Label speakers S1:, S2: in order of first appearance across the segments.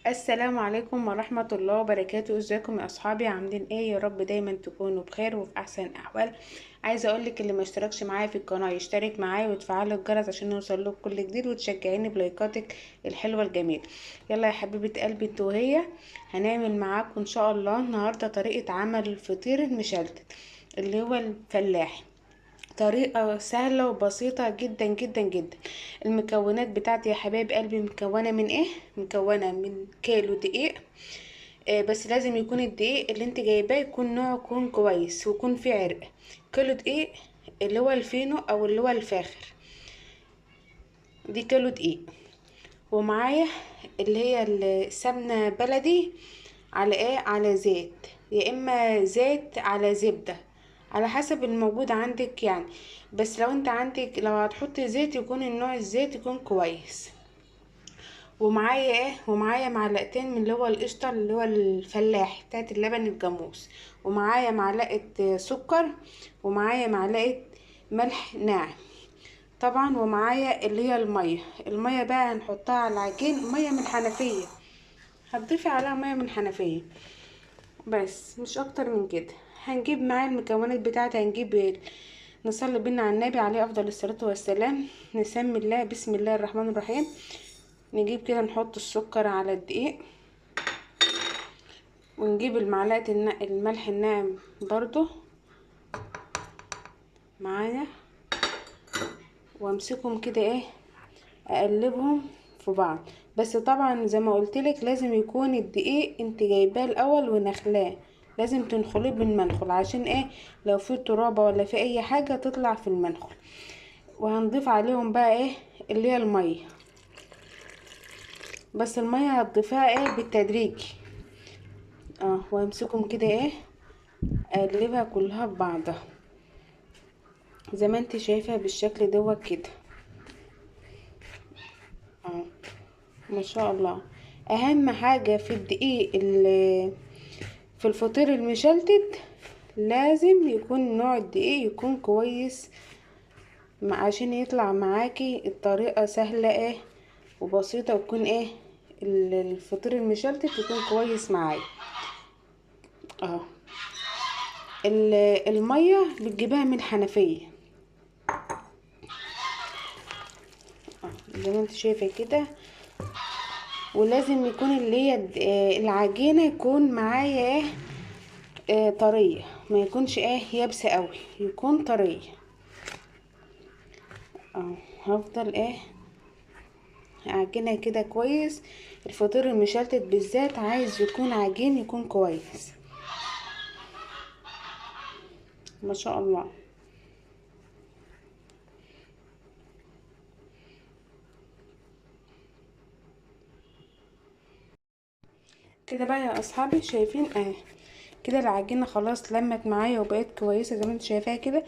S1: السلام عليكم ورحمة الله وبركاته. ازيكم يا اصحابي؟ عاملين ايه؟ يا رب دايما تكونوا بخير وفي احسن احوال. عايزة اقولك اللي ما اشتركش معايا في القناة يشترك معايا وتفعلوا الجرس عشان نوصل لكم كل جديد، وتشجعيني بلايكاتك الحلوة الجميلة. يلا يا حبيبة قلبي انتوا وهي، هنعمل معاكم ان شاء الله النهاردة طريقة عمل الفطير المشلتت اللي هو الفلاحي. طريقة سهلة وبسيطة جدا جدا جدا. المكونات بتاعتي يا حبايب قلبي مكونة من ايه؟ مكونة من كيلو دقيق، بس لازم يكون الدقيق اللي انت جايباه يكون نوعه يكون كويس ويكون فيه عرق. كيلو دقيق اللي هو الفينو او اللي هو الفاخر، دي كيلو دقيق. ومعايا اللي هي السمنة بلدي على ايه؟ على زيت، يا اما زيت على زبدة على حسب الموجود عندك يعني، بس لو انت عندك لو هتحطي زيت يكون النوع الزيت يكون كويس. ومعايا ايه؟ ومعايا معلقتين من اللي هو القشطه اللي هو الفلاح بتاعت اللبن الجاموس، ومعايا معلقه سكر، ومعايا معلقه ملح ناعم طبعا، ومعايا اللي هي المية. المية بقى هنحطها على العجين، مية من الحنفية، هتضيفي عليها مية من الحنفية بس، مش اكتر من كده. هنجيب معايا المكونات بتاعتي، هنجيب نصلي بينا على النبي عليه افضل الصلاة والسلام، نسمي الله، بسم الله الرحمن الرحيم. نجيب كده نحط السكر على الدقيق، ونجيب المعلقة الملح الناعم برضو معايا، وامسكهم كده ايه، اقلبهم في بعض. بس طبعا زي ما قلتلك لازم يكون الدقيق انت جايباه الاول ونخلاه، لازم تنخليه بالمنخل عشان ايه؟ لو في ترابه ولا في اي حاجة تطلع في المنخل. وهنضيف عليهم بقى ايه؟ اللي هي المية، بس المية هتضيفها ايه؟ بالتدريج. وامسكهم كده ايه، اقلبها كلها في بعضها زي ما انت شايفه بالشكل دوت كده. ما شاء الله. اهم حاجة في الدقيق اللي في الفطير المشلتت لازم يكون نوع الدقيق يكون كويس عشان يطلع معاكي الطريقة سهلة ايه وبسيطة، ويكون ايه الفطير المشلتت يكون كويس معايا. المية بتجيبها من الحنفية زي ما انت شايفه كده. ولازم يكون اللي هي العجينة يكون معايا ايه، طرية، ما يكونش ايه يابسة قوي، يكون طرية. هفضل ايه عجينه كده كويس. الفطير المشلتت بالذات عايز يكون عجين يكون كويس ما شاء الله. كده بقى يا اصحابي شايفين كده العجينة خلاص لمت معايا وبقت كويسة زي ما انتوا شايفاها كده.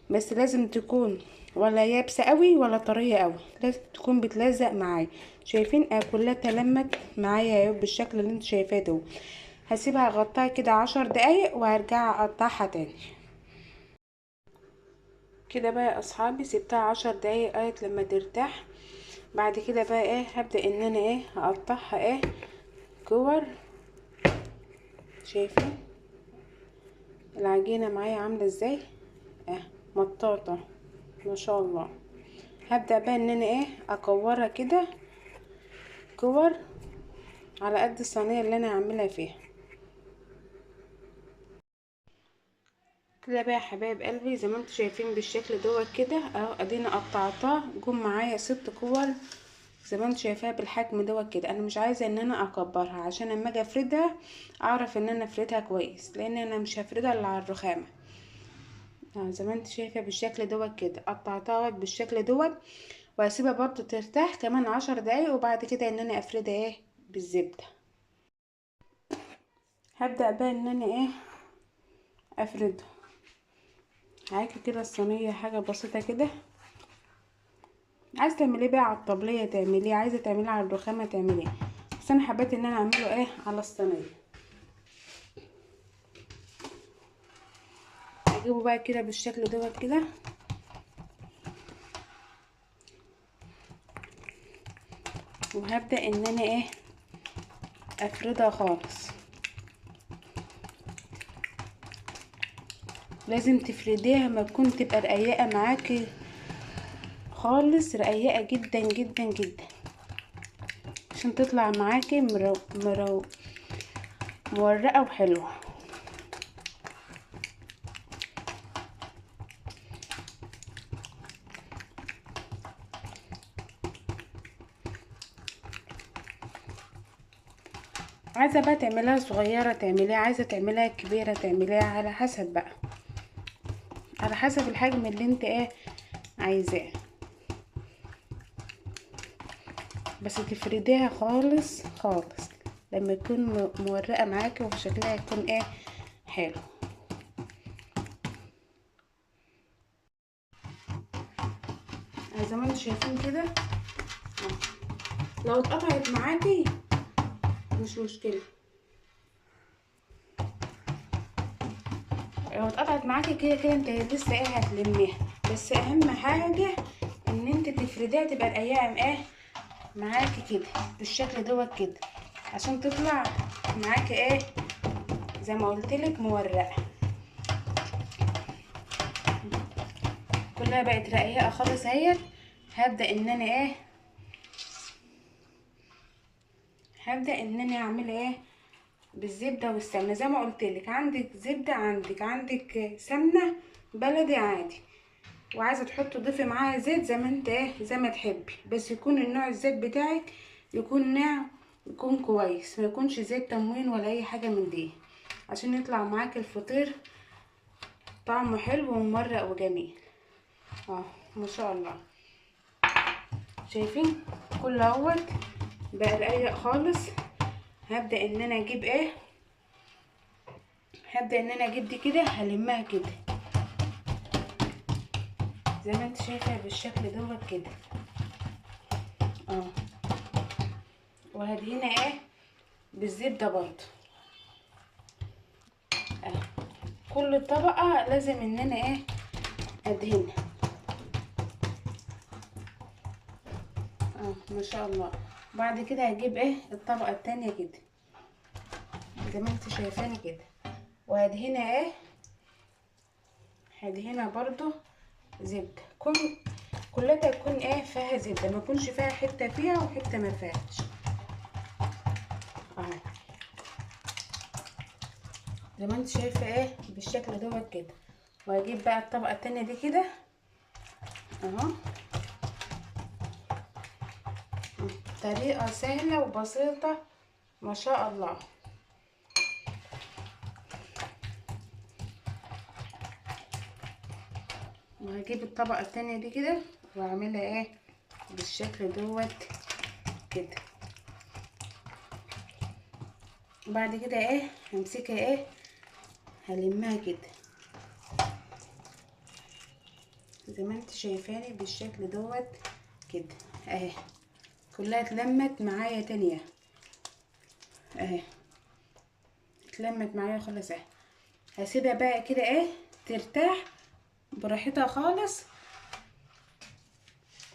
S1: بس لازم تكون ولا يابسة قوي ولا طرية قوي، لازم تكون بتلزق معايا. شايفين كلها تلمت معايا بالشكل اللي انتوا شايفاه ده. هسيبها اغطيها كده 10 دقايق وهرجع اقطعها تاني. كده بقى يا اصحابي سبتها 10 دقايق قالت لما ترتاح. بعد كده بقى ايه هبدا ان انا ايه هقطعها ايه كور. شايفين العجينة معايا عامله ازاي؟ مطاطه ما شاء الله. هبدا بقى ان انا ايه اكورها كده كور على قد الصينية اللي انا هعملها فيها. كده بقى يا حبايب قلبي زي ما انتم شايفين بالشكل دوت كده اهو، ادينا قطعتها جم معايا 6 كور زي ما انتم شايفاها بالحجم دوت كده. انا مش عايزه ان انا اكبرها عشان اما اجي افردها اعرف ان انا افردها كويس، لان انا مش هفردها الا على الرخامه. زي ما انت شايفه بالشكل دوت كده قطعتها بالشكل دوت، وهسيبها برضو ترتاح كمان 10 دقايق، وبعد كده ان انا افردها ايه بالزبده. هبدا بقى ان انا ايه افردها عاكي كده الصينية، حاجة بسيطة كده. عايزه تعمليه بقى على الطبلية تعمليه، عايزه تعمليه على الرخامه تعمليه، بس انا حبيت ان انا اعمله ايه على الصينية. اجيبه بقى كده بالشكل دوت كده، وهبدا ان انا ايه افردها خالص. لازم تفرديها ما تكون تبقى رقيقه معاكي خالص، رقيقه جدا جدا جدا عشان تطلع معاكي مورقه وحلوه. عايزه بقى تعمليها صغيرة تعمليها، عايزه تعمليها كبيرة تعمليها، على حسب بقى، على حسب الحجم اللي انت ايه عايزاه. بس تفرديها خالص خالص لما تكون مورقه معاكي وشكلها يكون ايه حلو. زي ما انتم شايفين كده، لو اتقطعت معاكي مش مشكلة، لو اتقطعت معاكي كده كده انت لسه ايه هتلميها. بس اهم حاجة ان انت تفرديها تبقى رقيقه ايه معاكي كده بالشكل دوت كده عشان تطلع معاكي ايه زي ما قلتلك مورقه. كلها بقت رقيقه خالص اهيت. هبدا ان انا ايه، هبدا ان انا اعمل ايه بالزبده والسمنه. زي ما قلتلك عندك زبدة، عندك سمنه بلدي عادي، وعايزه تحطي تضيفي معاها زيت زي ما انت ايه زي ما تحبي، بس يكون النوع الزيت بتاعك يكون ناعم يكون كويس، ما يكونش زيت تموين ولا اي حاجة من دي، عشان يطلع معاك الفطير طعمه حلو ومورق وجميل. ما شاء الله شايفين كل اهوت بقى رقيق خالص. هبدا ان انا اجيب ايه، هبدا ان انا اجيب دي كده هلمها كده زي ما انت شايفه بالشكل دوت كده. وهدهنها ايه بالزبده برضو. كل طبقه لازم ان انا ايه ادهنها. ما شاء الله. بعد كده هجيب ايه الطبقة التانية كده زي ما انت شايفاني كده، وهدهنها ايه، هدهنها برضو زبدة. كلها تكون ايه فيها زبدة، ما يكونش فيها حتة فيها وحتة ما فيهاش. اهو زي ما انت شايفه ايه بالشكل دوت كده. وهجيب بقى الطبقة التانية دي كده اهو. طريقه سهلة وبسيطة ما شاء الله. وهجيب الطبقة التانية دي كده واعملها ايه بالشكل دوت كده. وبعد كده ايه همسكها ايه هلمها كده زي ما انت شايفاني بالشكل دوت كده اهي. كلها اتلمت معايا تانية اهي، اتلمت معايا خالص اهي. هسيبها بقى كده ايه ترتاح براحتها خالص،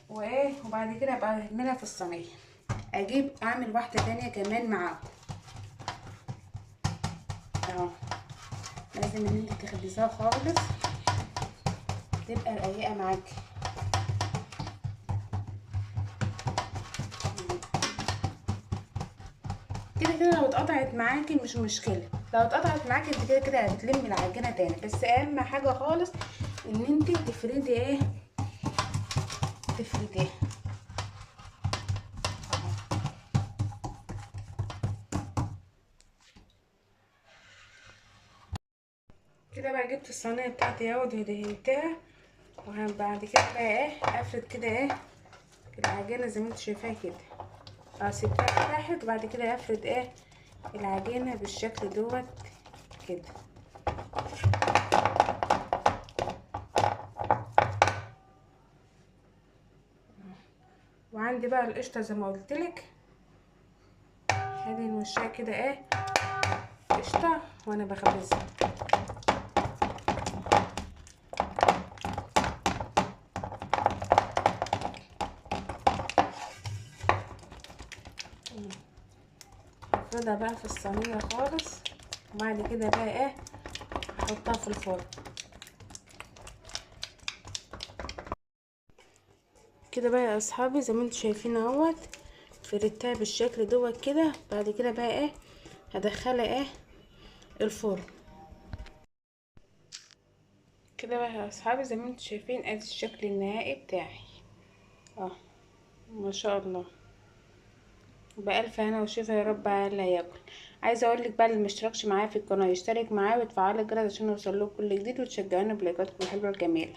S1: وايه وبعد كده ابقى اعملها في الصينية. اجيب اعمل واحدة تانية كمان معاكم اهو. لازم ان انت تخبزيها خالص تبقى رقيقه معاكي. كده كده لو اتقطعت معاكي مش مشكلة، لو اتقطعت معاكي انت كده كده هتلمي العجينة تاني. بس اهم حاجة خالص ان انت تفردي ايه، تفرديها. كده بقى جبت الصينية بتاعتي اهو ودهنتها، وبعد كده بقى ايه افرد كده ايه العجينة زي ما انتوا شايفاها كده. سبتها تحت، وبعد كده افرد ايه العجينة بالشكل دوت كده. وعندي بقى القشطه زي ما قلتلك، هادي نوشها كده ايه قشطه وانا بخبزها. هفردها بقى في الصينية خالص، وبعد كده بقى ايه هحطها في الفرن كده بقى يا اصحابي. زي ما انتم شايفين اهوت فردتها بالشكل دوت كده. بعد كده بقى ايه هدخلها ايه الفرن كده بقى يا اصحابي. زي ما انتم شايفين ادي الشكل النهائي بتاعي ما شاء الله، بألف هنا وشفا يا رب على اللي هياكل. عايزه اقول لك بقى اللي مشتركش معايا في القناة يشترك معايا وتفعلوا الجرس عشان يوصل لكم كل جديد، وتشجعونا بلايكاتكم الحلوة الجميلة.